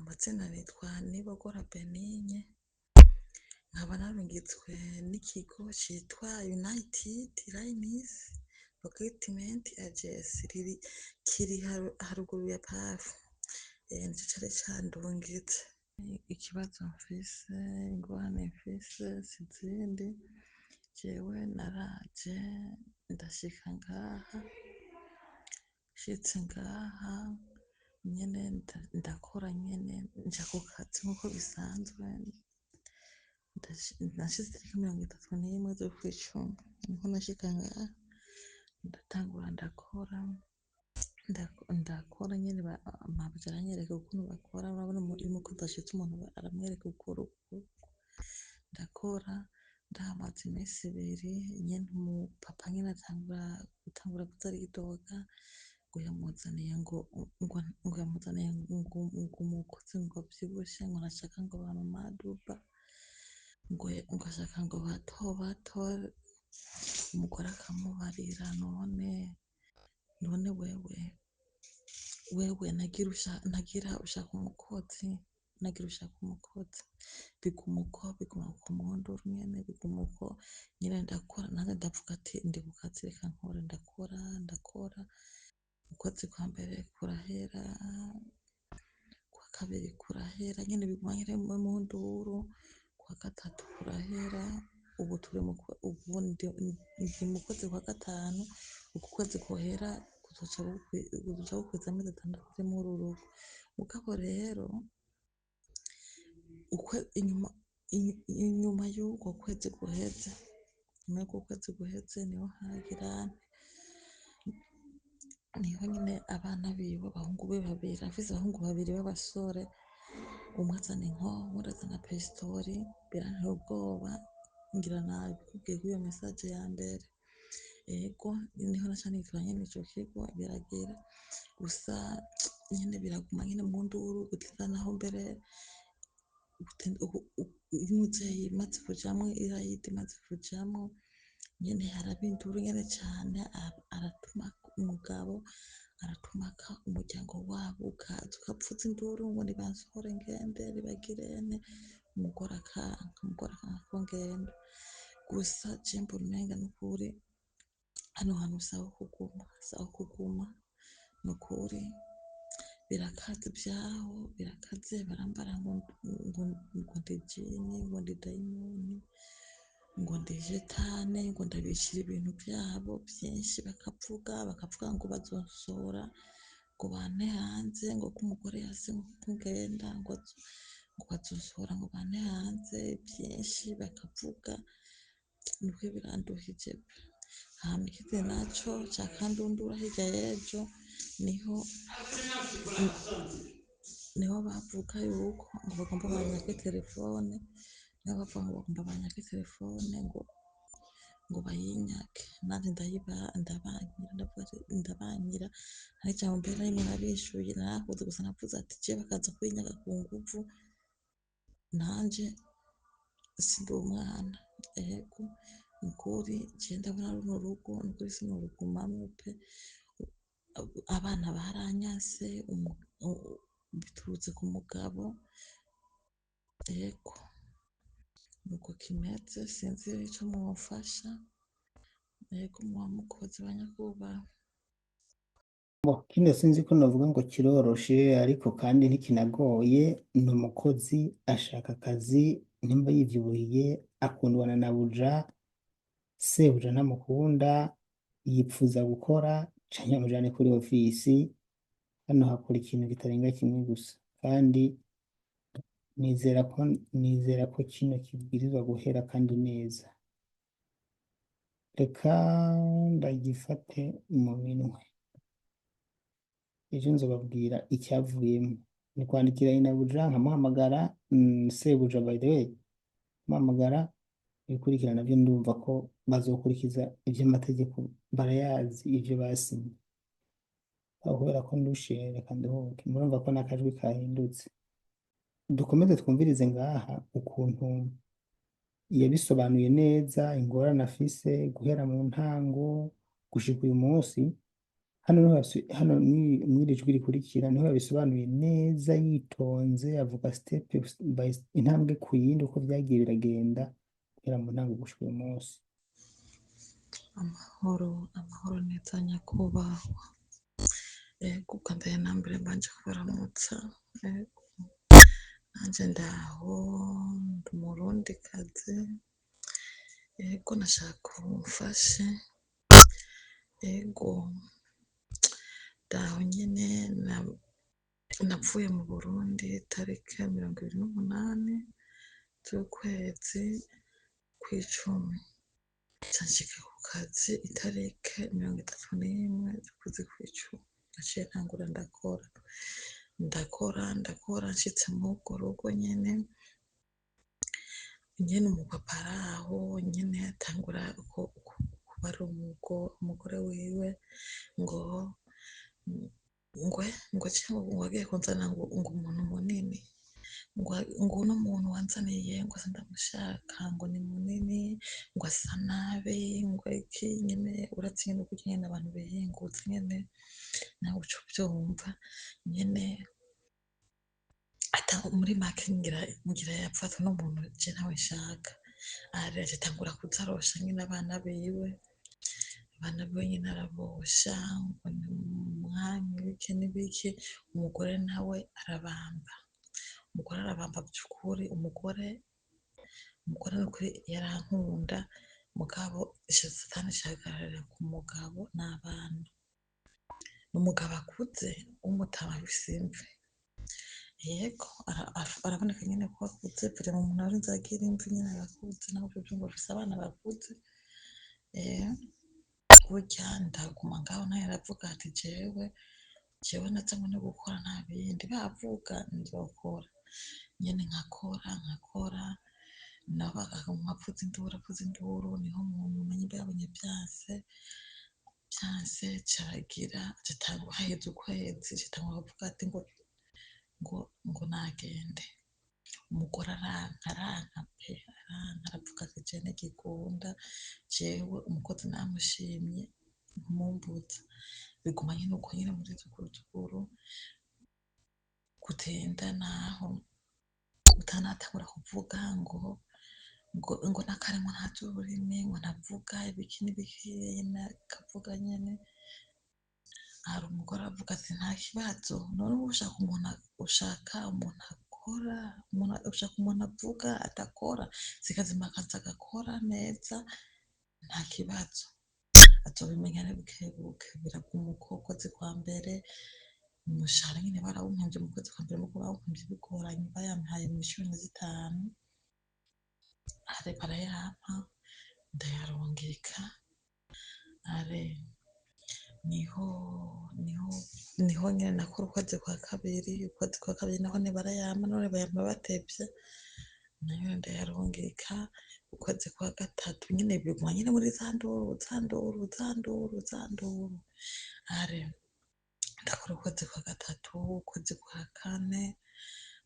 Amazina nitwa Nibogora Benigne, nkaba narungitswe n'ikigo citwa United Lines Recruitment Agency kiri haruguru ya PAF. Nico cari candungitse. Ikibazo mfise, ingorane mfise sizindi, jewe naraje ndashika ngaha, nshitse ngaha nyene ndakora nyene, nja ku kazi nkuko bisanzwe. Nashitse itariki 31 z'ukwicumi, niho nashika ngaha, ndatangura ndakora, ndakora nyene, mabuja aranyereka ukuntu bakora. Urabona iyo umukozi ashitse umuntu aramwereka ukora uku. Ndakora, ndahamaze iminsi 2 nyene, umupapa nyene atangura gutangura kuza aridoga ngo yamuzaniye ngo yamuzaniye ngo umukozi ngo avyibushe, ngo ntashaka ngo ba mama duba, ngo ashaka ngo bato bato. Umugore akamubarira: None wewe nagira ushaka umukozi, nagira ushaka umukozi." Biguma uko, biguma ku munduru nyene, biguma uko nyene. Ndakora nanje, ndavuga ati: "Ndi ku kazi, reka nkore." Ndakora, ndakora, ukwezi kwa mbere kurahera, kwa kabiri kurahera nyene, biguma nyene mu nduru. Kwa gatatu kurahera, ubu turi mu ubu ndi mu kwezi kwa gatanu. Uku kwezi kohera kuzoca gukwiza amezi 6 ndi muri uru rugo. Mugabo rero inyuma y'uko kwezi guheze, nyuma y'uko kwezi guheze, niho hagira niho nyine abana biwe, abahungu be babiri, afise abahungu babiri b'abasore, umwe azana inkoho, uwundi azana pistori, birantera ubwoba. Ngira nabikubwiye kuri iyo message ya mbere. Ego, niho naca nitura nyene ico kigo, biragira gusa nyene biraguma nyene mu nduru gutinda naho mbere umuzeyi imaze kujamwo, irayidi imaze kujamwo nyene, haraba induru nyene cane. Aratuma umugabo, aratumaka umuryango wabo ukaza ukavuza induru ngo nibansohore ngende, nibagirene. Umugore akanka, umugore akanka ko ngenda. Gusa je mbona umenga nukuri hano hantu saho kuguma, saho kuguma nukuri. Birakaze, ivyaho birakaze. Barambara ngo ndi jini, ngo ndi dayimoni, ngo ndi jetane, ngo ndabicira ibintu vyabo vyinshi. Bakavuga ngo bazonsohora, ngo bante hanze, ngo ko umugore yase ko ngenda, ngo bazonsohora, ngo bante hanze, vyinshi bakavuga. Nukuri biranduhije pe. Hama ikindi naco ca kandundura, hirya y'ejo niho bavuga yuko ngo bagomba banyake telefone, niho bavuga ngo bagomba banyake telefone, ngo bayinyake. Nanje ndabankira, ndavuga ati ndabankira. Nta n'ijambo mbere na rimwe nabishuye, narakuze gusa. Navuze ati: "Je bakaza kuyinyaka ku nguvu, nanje sindi umwana." Ego, nukuri je ndabona runo rugo nukuri sinorugumamwo pe. Abana baranyase biturutse ku mugabo. Ego, nuko kimeze. Sinzi ico mwofasha. Ego, muba mukoze, banyakubahwa. Bo, kino sinzi ko novuga ngo kiroroshe, ariko kandi ntikinagoye. Ni umukozi ashaka akazi, nimba yivyibuhiye, akundwa na nabuja, sebuja ntamukunda, yipfuza gukora canke amujane kuri ofisi. Hano hakora ikintu kitarenga kimwe gusa, kandi nizera ko kino kibwirizwa guhera kandi neza. Reka ndagifate mu minwe, ejo nzobabwira icyavuyemo. Ni kwandikira inabuja, nkamuhamagara, sebuja by the way, muhamagara. Ibikurikira nabyo ndumva ko bazokurikiza ivy'amategeko, barayazi ivyo basinye. Aho kubera ko ndushe, reka nduhuke. Murumva ko n'akajwi kahindutse. Dukomeze twumvirize ngaha ukuntu yabisobanuye neza ingorane afise guhera mu ntango gushika uyu munsi. Hano niho hano mw'iri jwi rikurikira niho yabisobanuye neza yitonze, avuga step by intambwe ku yindi uko vyagiye biragenda guhera mu ntango gushika uyu munsi. Amahoro, amahoro neza nyakubahwa. Ego, ubwa mbere na mbere mbanje kubaramutsa. Ego, nanje ndaho, ndi umurundikazi. Ego, nashaka umfashe. Ego, ndaho nyene navuye mu Burundi tariki ya 28 z'ukwezi kw'icumi. Nca nshika ku kazi itariki 31 z'ukwezi kw'icumi. Naciye ntangura ndakora, ndakora, ndakora, nshitse muri urwo rugo nyene, nyene umupapa araho nyene atangura kubara umugore wiwe ngo ngwe ngo ngo agiye kunzana ngo umuntu munini, ngo uno muntu wanzaniye ngo sindamushaka, ngo ni munini, ngo asa nabi, ngo iki nyene, uretse nyene ukurya nyene abantu bihingutse nyene nawe uca uvyumva nyene. Ata muri make ngira yapfa ati uno muntu je ntawe nshaka. Aca atangura kuza arosha nyene abana biwe, abana biwe nyene arabosha ngo ni umwami ibiki n'ibiki. Umugore nawe arabamba, umugore arabamba vy'ukuri. Umugore nukuri yarankunda, mugabo satani icahagararira ku mugabo n'abana. N'umugabo akuze w'umutama afise imvi. Yego, araboneka nyene ko akuze vraiment, umuntu arinze agira imvi nyene arakuze, nawe uvyumva afise abana bakuze. Burya ndaguma ngaho nawe aravuga ati jewe nazanywe no gukora nta bindi, bavuga nzokora nyene, nkakora nkakora, nabo akaguma avuza induru, avuza induru. Niho umuntu nyimba yabonye vyanse vyanse, caragira haheze ukwezi citangura kuvuga ati ngo nagende. Umugore aranka, aranka pe, aranka, aravuga ati jewe ntigikunda, jewe umukozi namushimye ntumumbuza. Biguma nyene uko nyene muri zuguru zuguru gutinda naho utanatangura kuvuga ngo nakare ngo ntazi ururimi, ngo ntavuga ibiki n'ibiki, akavuga nyene. Hari umugore avuga ati nta kibazo, none uba ushaka umuntu, ushaka umuntu akora, ushaka umuntu avuga adakora, sikazima akazi agakora neza, nta kibazo azobimenya buke buke. Biraguma uko. Ukwezi kwa mbere umushahara nyene barawumpemvye mu kwezi kwa mbere, mugo bawumpemvye bigoranye, bayampaye 15, are barayampa ndayarungika. Are niho nyene nakora ukwezi kwa kabiri, ukwezi kwa kabiri naho ntibarayampa, none bayampa batevye, nayo ndayarungika. Ukwezi kwa gatatu nyene biguma nyene muri za nduru, za nduru, za nduru, za nduru. Are ndakora ukwezi kwa gatatu, ukwezi kwa kane.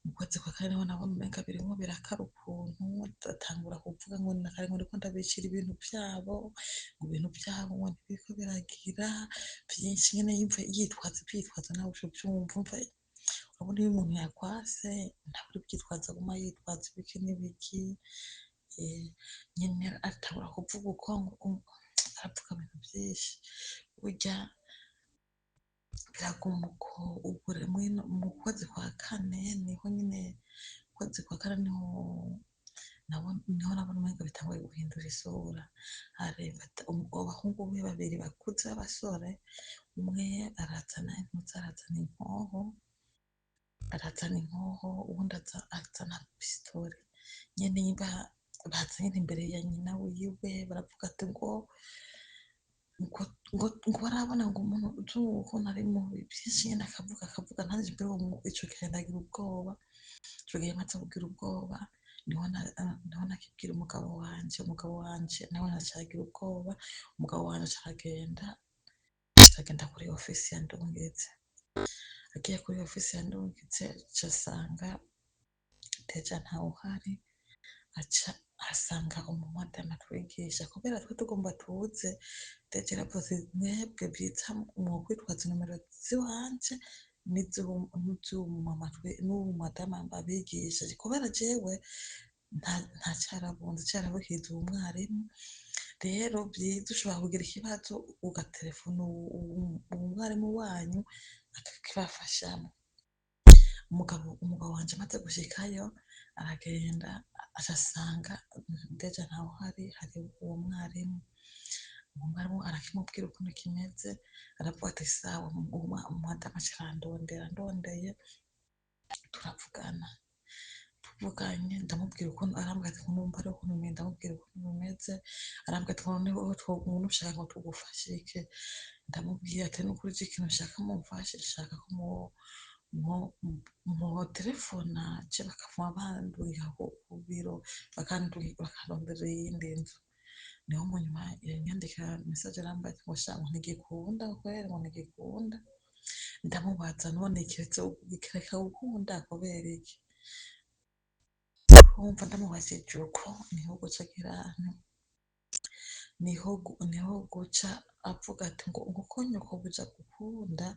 Mu kwezi kwa kane niho nabona umenga birimwo birakara ukuntu, atangura kuvuga ngo nakare ngo ndiko ndabicira ibintu vyabo, ngo ibintu vyabo ngo ntibiriko biragira vyinshi nyene, yumva yitwaza ivyitwazo, nawe uca uvyumva. Umva, urabona iyo umuntu yakwase ntabura ivyitwazo, aguma yitwaza ibiki n'ibiki. Nyene atangura kuvuga uko, aravuga ibintu vyinshi. Burya biraguma uko. Ubwo rero mu kwezi kwa kane niho nyene, ukwezi kwa kane niho nabona umenga bitanguye guhindura isura. Abahungu be babiri bakuze b'abasore, umwe arazana impuzu, arazana inkoho, arazana inkoho, uwundi azana pisitore nyene. Nimba baza nyene imbere ya nyina wiwe, baravuga ati ngo barabona ngo umuntu ukuntu ari mubi vyinshi nyene, akavuga akavuga. Nanje mbere ico gihe ndagira ubwoba. Ico gihe maze kugira ubwoba, niho nakibwira umugabo wanje. Umugabo wanje nawe aca aragira ubwoba. Umugabo wanje aca aragenda kuri ofisi ya Ndungitse. Agiye kuri ofisi ya Ndungitse, aca asanga déjà ntawuhari, aca Asanga umumadamu atwigisha kubera twe tugomba tuze déjà yaravuze mwebwe byiza mwokwitwaza inomero ziwanje n'iz'uwo n'uwo madamu abigisha, kubera jewe nta carabunze carabuhize uwo mwarimu. Rero vyiza ushobora kugira ikibazo ugaterefona uwo mwarimu wanyu akakibafashamo. Umugabo wanje amaze gushikayo aragenda aca asanga déjà ntawuhari, hari uwo mwarimu. Uwo mwarimu arakimubwira ukuntu kimeze, aravuga ati sawa. Umudamu aca arandondera, ndondeye turavugana. Tuvuganye ndamubwira ukuntu, arambwira ati numva ari ukuntu bimeze, ndamubwira ukuntu bimeze, arambwira ati noneho ushaka ngo tugufashe iki? Ndamubwira ati nukuri je ikintu nshaka mumfashe, nshaka ko mwotelefona je bakavuma bandungika ku biro, bakandondera iyindi nzu. Niho mu nyuma yanyandikira message arambwira ati ngo sha, ngo ntigikunda kweri, ngo ntigikunda. Ndamubaza none kiretse kireka gukunda kubera iki? Urumva ndamubajije uko niho guca agira niho guca avuga ati ngo uko nyoko buja gukunda,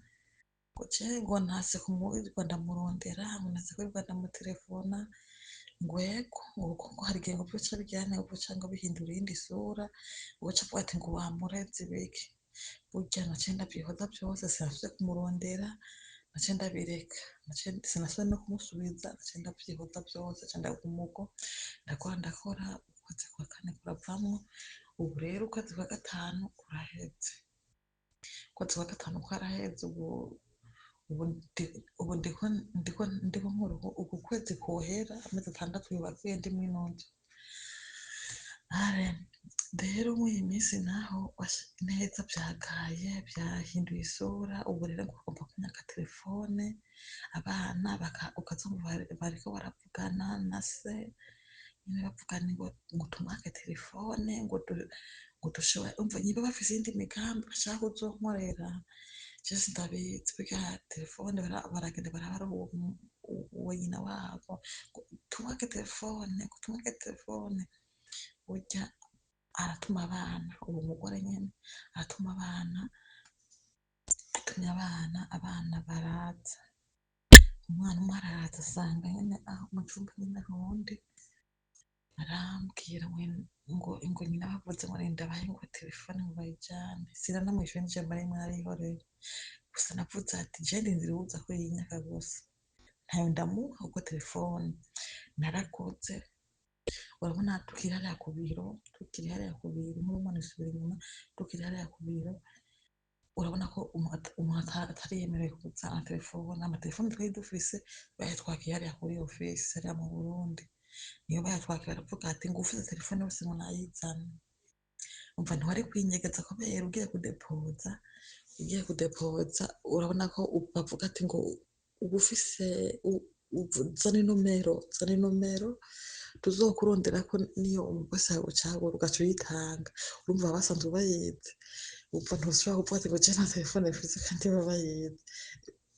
ngo je ngo ntase kumurirwa ndamurondera, ngo ntase kwirirwa ndamutelefona, ngo ego, ngo kuko ngo hari igihe ngo vyoca bijyane ngo buca ngo bihindura iyindi sura, ngo uca avuga ati ngo wamureze ibiki. Burya naciye ndavyihoza vyose, sinasubiye kumurondera, naciye ndabireka, sinasubiye no kumusubiza, naciye ndavyihoza vyose, nca ndaguma uko ndakora ndakora. Ukwezi kwa kane kuravamwo, ubu rero ukwezi kwa gatanu kuraheze, ukwezi kwa gatanu kwaraheze. Ubu ndiko nkora uku kwezi kohera amezi 6 yoba akwiye ndi mw'ino nzu. Rero muri iyi minsi naho neza vyagaye vyahinduye isura. Ubu rero ngo bagomba kunyaka telefone abana, ukazumva bariko baravugana na se nyene, bavugana ngo tumwake telefone, ngo dushobore umva niba bafise iyindi migambi bashaka kuzonkorera, je sindabizi. Burya telefone baragenda barabara uwo nyina wabo ngo tumwake telefone, ngo tumwake telefone. Burya aratuma abana, uwo mugore nyene aratuma abana, atumye abana, abana baraza. Umwana umwe araza asanga nyene aho mu cumba nyene ahundi, arambwira ngo nyina bavuze ngo nindabahe ngo telefone ngo bayijane. Sinanamwishuye n'ijambo rimwe, narihoreye. Gusa navuze ati je ndindiriye uwuza kuyinyaka gusa, ntayo ndamuha, kuko telefone narakoze. Urabona tukiri hariya ku biro, tukiri hariya ku biro, nk'ubu umwana isubira inyuma, tukiri hariya ku biro, urabona ko umuntu atari yemerewe kuzana telefone. Amatelefone twari dufise bayatwakiye hariya kuri ofisi hariya mu Burundi, niyo bayatwakiye, baravuga ati ngo ufise telefone wese ngo nayizane. Umva ntiwari kwinyegeza kubera ugiye kudepoza, urabona ko bavuga ati ngo uba ufise zana inomero, zana inomero tuzokurondera ko niyo umukozi yagucagura, ugaca uyitanga. Urumva baba basanzwe bayizi. Umva ntushobora kuvuga ati ngo je nta telefone mfise kandi baba bayizi,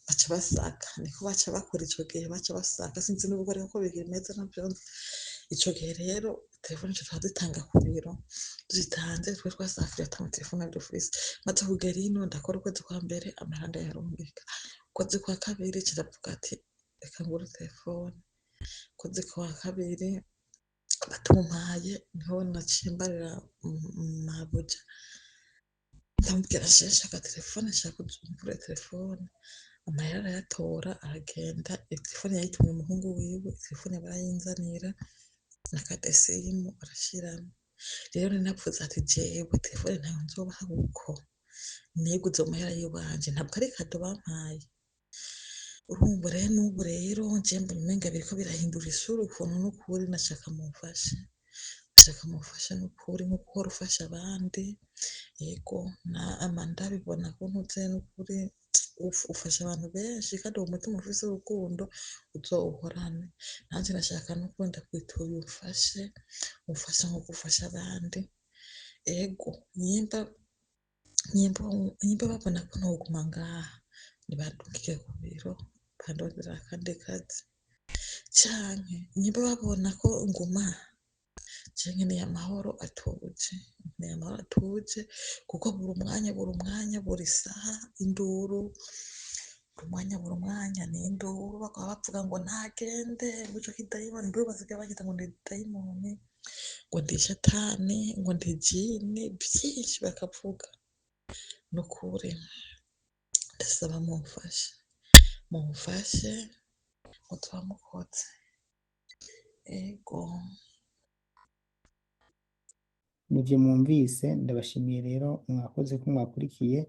baca basaka. Niko baca bakora ico gihe, baca basaka. Sinzi n'ubwo ariko ko bikimeze navyo nzi. Ico gihe rero telefone ico turazitanga ku biro, tuzitanze twe twasafiriye ata telefone dufise. Maze kugera ino ndakora ukwezi kwa mbere, amahera ndayarungika. Ukwezi kwa kabiri ca ndavuga ati reka ngure telefone. Ukwezi kwa kabiri batumpaye, niho naciye mbarira mabuja, ndamubwira je nshaka telefone, nshaka ngure telefone. Amahera arayatora aragenda, telefone yayitumye umuhungu wiwe, telefone barayinzanira na carte SIM arashiramo. Rero nari navuze ati jewe telefone ntayo nzobaha kuko niguze mu mahera yiwanje, ntabwo ari cadeau bampaye. Urumva rero n'ubu rero nje mbona umenga biriko birahindura isura ukuntu. N'ukuri nashaka mumfashe, nashaka mumfashe n'ukuri nkuko uhora ufasha abandi. Yego na ama ndabibona ko ntuze, n'ukuri ufasha abantu benshi, kandi uwo mutima ufise urukundo uzowuhorane. Nanje nashaka n'ukuri ndakwituye umfashe, umfashe nkuko ufasha abandi. Ego nyimba babona ko ntoguma ngaha, nibandungike ku biro bandondera akandi kazi, canke nyimba babona ko nguma Je nkeneye amahoro atuje, nkeneye amahoro atuje kuko buri umwanya, buri umwanya, buri saha induru, buri mwanya, buri mwanya ni induru. Bakaba bavuga ngo ntagende, ngo ico kidayimoni, induru basigaye bagita ngo ndi dayimoni, ngo ndi shatani, ngo ndi jini, vyinshi bakavuga. Nukuri ndasaba mumfashe, mumfashe muzoba mukoze. Ego. Nivyo mwumvise, ndabashimiye rero, mwakoze ko mwakurikiye.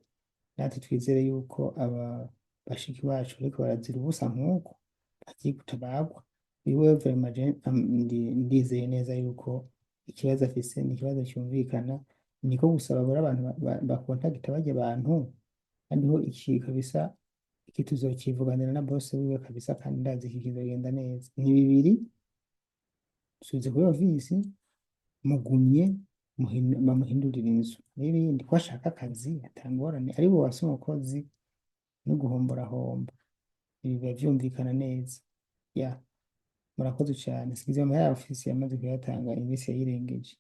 Natwe twizere yuko aba bashiki bacu bariko barazira ubusa nk'uko bagiye gutabagwa. Wiwe vraiment je ndizeye neza yuko ikibazo afise ni ikibazo cyumvikana, niko gusaba buri abantu bakontagita barya abantu. Hariho iki kabisa, iki tuzokivuganira na boss wiwe kabisa, kandi ndazi iki kizogenda neza. Ni bibiri subize kuri ofisi mugumye bamuhindurira inzu n'ibindi, ko ashaka akazi atangorane, ari bo wase umukozi no guhombora homba. Ibi biba vyumvikana neza ya. Murakoze cyane. Sigize amahera ya ofisi yamaze kuyatanga, iminsi yayirengeje.